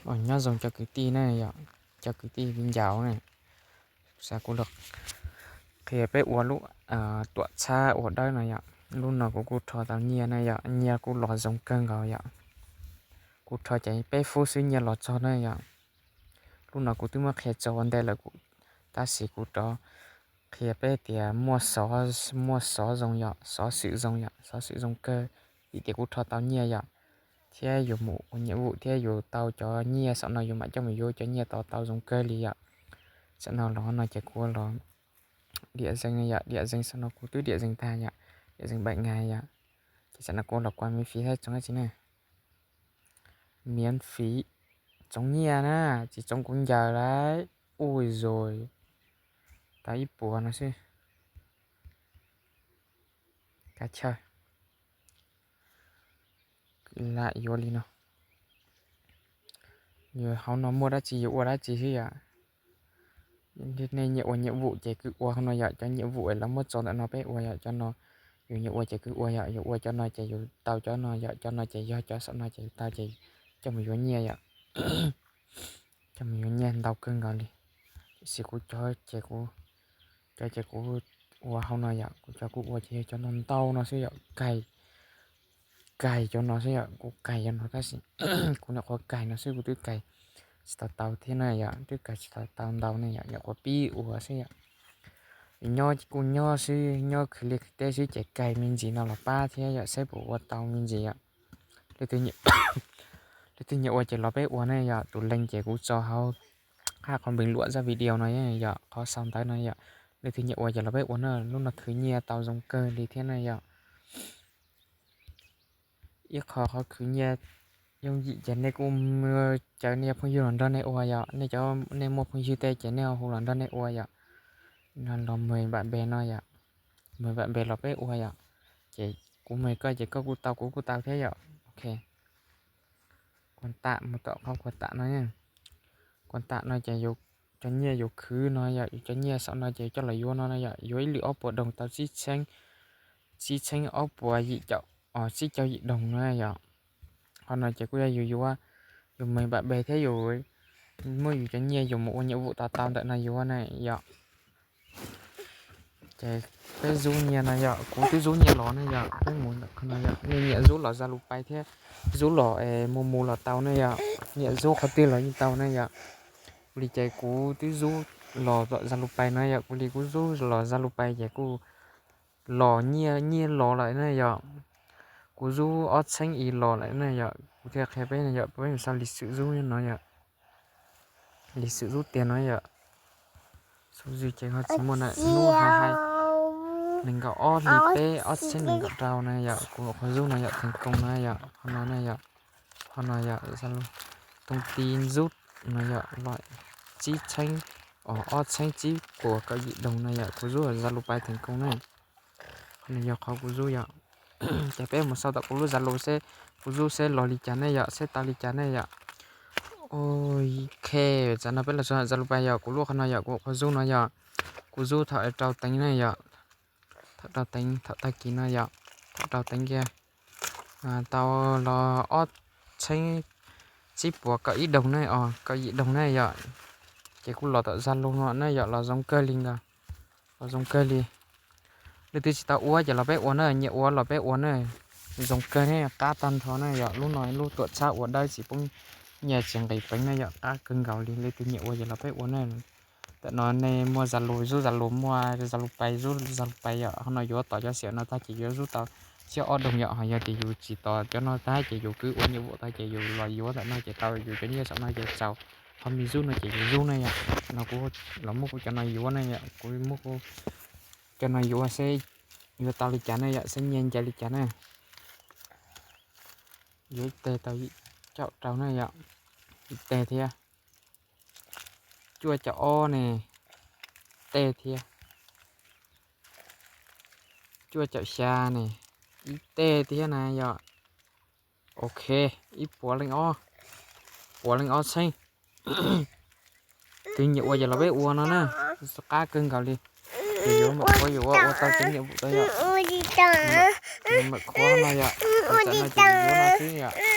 Nyob zoo cov kwv tij na yom, cov kwv tij viv ncaus na, xav kuv los qhia peb ua lub tuam txhab ua dawb no yom. Lub no kuv kuj rho tau nyiaj na yom, nyiaj kuj los zoo kawg nkaus yom. Kuv rho ces peb fub xwb nyiaj los txog na yom. Lub no kuv twb muab qhia txog ua ntej lawm, tab sis kuv rov qhia peb tias muaj xov, muaj xov zoo yom, xov xwm zoo yom, xov xwm zoo kawg, vim tias kuv rho tau nyiaj yom, thiab yus mus ua nyiam vum thiab yus tau cov nyiaj saum no yus mam coj mus yuav cov nyiaj tau tau zoo kawg li yom. Saum no los no ces kuv los diam zees yom, diam zees saum no kuv twb diam zees tag yom, diam zees npaim ngai yom. Ces saum no kuv los kua miv fiv thiab tsoov dab tsi na. Miv fiv, tsoov nyiaj na, tsis tsoov kuv ncaws lauj. Ui zos, tau ib puas no xwb. Kav chawj, lam yuav li no. Yus hauv no muaj dab tsi yus ua dab tsi xwb yom. Nej nyiam ua nyiam vum ces kwv ua hauv no yom, cov nyiam vum es lawv muab tso ntawm no peb ua yom, cov no yus nyiam ua ces kwv ua yom, yus ua cov no ces yus tau cov no yom, cov no ces yog cov saum no ces yus tau ces coj mus yuav nyiaj yom. Coj mus yuav nyiaj ntau kawg nkaus li. Tiam sis kuv cov ces kuv, cov ces kuv ua hauv no yom, kuv cov kuv ua ces yog cov no ntau no xwb yom, kaig, kaig cov no xwb yom, kuv kaig cov no tab sis kuv nyuam qhuav kaig no xwb kuv twb kaig tsis tau tau thiab na yom, twb kaig tsis tau tau ntau ne yom, nyuam qhuav pib ua xwb yom. Nyob kuj nyob xwb, nyob khwv liaj khwv teb xwb ces kaig me ntsis no los pab thiab yom, saib puas ua tau me ntsis yom. Leej twg nyiam ua ces los peb ua ne yom, tus leeg ces kuv tso hauv qab qhov npees luam zaj video no yom, qhov sau ntawv no yom. Leej twg nyiam ua ces los peb ua na, lub no khwv nyiaj tau zoo kawg li thiab na yom. Ib qho qhov khwv nyiaj yooj yim ces nej kuj caw nej phooj ywg los nrog nej ua yom, nej cov, nej muaj phooj ywg tej ces nej hu los nrog nej ua yom. No los mời bạn bè no yom, mời bạn bè los peb ua yom. Ces kuv mời koj ces koj kuj tau kuv kuj tau thiab yom. Ok, kuv tam mus tom qhov kuv tam no, kuv tam no ces yus cov nyiaj yus khwv no yom, yus cov nyiaj saum no ces yus coj los yuav no no yom, yuav ib lwm ob puas doog tau tsib txheeb, tsib txheeb ob puas yim caum, tsib caug yim doog no yom. Qhov no ces kuj yog yus yuav, yus mời bạn bè thiab yus muab yus cov nyiaj yus mus ua nhiệm vụ tau tau ntawm no yuav na yom. Ces peb zub nyiaj no yom, kuv twb zub nyiaj los ne yom, peb mus ntawm qhov no yom, nej nyiam zub los Zalo Pay thiab zub los es mus mus los tau ne yom, nyiam zub qhov twg los yeej tau ne yom. Kuv li ces kuv twb zub los Zalo Pay no yom, kuv li kuv zub los Zalo Pay ces kuj los nyiaj, nyiaj los lawm ne yom. Kuv zub ob txheeb ib los lawm ne yom, kuv thiaj qhia peb no yom, peb mus sau lịch sử zub no yom. Lịch sử zub tiag no yom. Số dư ces ho tsis muaj na, hnub hai hai, nees nkaum ob hli peb ob txhiab nees nkaum rau na yom, kuv qhov zub no yom, thành công na yom, qhov no na yom, qhov no yom, Zalo, thông tin zub no yom, los tsib txheeb, ob txheeb tsib puas kaum yim doog na yom, kuv zub Zalo Pay thành công na. Qhov no yog qhov kuv zub yom. Ces peb mus sau tom kuv lub Zalo seb kuv zub seb los li cas ne yom, seb tau li cas ne yom. Ok, tam no peb los sau Zalo Pay yom, kuv lub qhov no yom, kuv qhov zub no yom, kuv zub thaum rau teev ne yom, thaum rau teev thaum tag kis no yom, thaum rau teev kiag tau los ob txheeb tsib puas kaum ib doog ne, kaum yim doog ne yom. Ces kuj los tom Zalo no ne yom, los zoo kawg li ntag, los zoo kawg li. Leej twg tsis tau ua ces los peb ua na, nyiam ua los peb ua na, zoo kawg ne, qab tag nrho na yom. Lub no lub tuam txhab ua dawb tsis poob nyiaj tsis nqis peev na yom, qab kawg nkaus li. Leej twg nyiam ua ces los peb ua na. Tam no nej muaj Zalo zub Zalo, muaj Zalo Pay zub Zalo Pay yom, qhov no yuav tos cov xiam no tag ces yuav zub tau tsib ob doog yom. Ho yog tias yus tsis tos cov no tag ces yus kwv ua nhiệm vụ tag ces yus los yuav ntawm no ces tau yus cov nyiaj saum no ces txaus. Qhov me zub no ces yus zub ne yom. No kuv los muab kuv cov no yuav ne yom, kuv muab kuv cov no yuav seb yuav tau li cas ne yom, seb nyiaj nce li cas ne. Yuav ib teg tau caum rau ne yom, ib teg thiab. Cuaj caum ob ne, teg thiab. Cuaj caum xya ne, ib teg thiab na yom. Ok, ib puas leej ob, puas leej ob txheeb. Twg nyiam ua ces los peb ua no na, qab kawg nkaus li. Ces yuav mam qhuav yuav ua tau cov nhiệm vụ tau yom. Mam qhuav no yom, tam no ces yuav no xwb yom.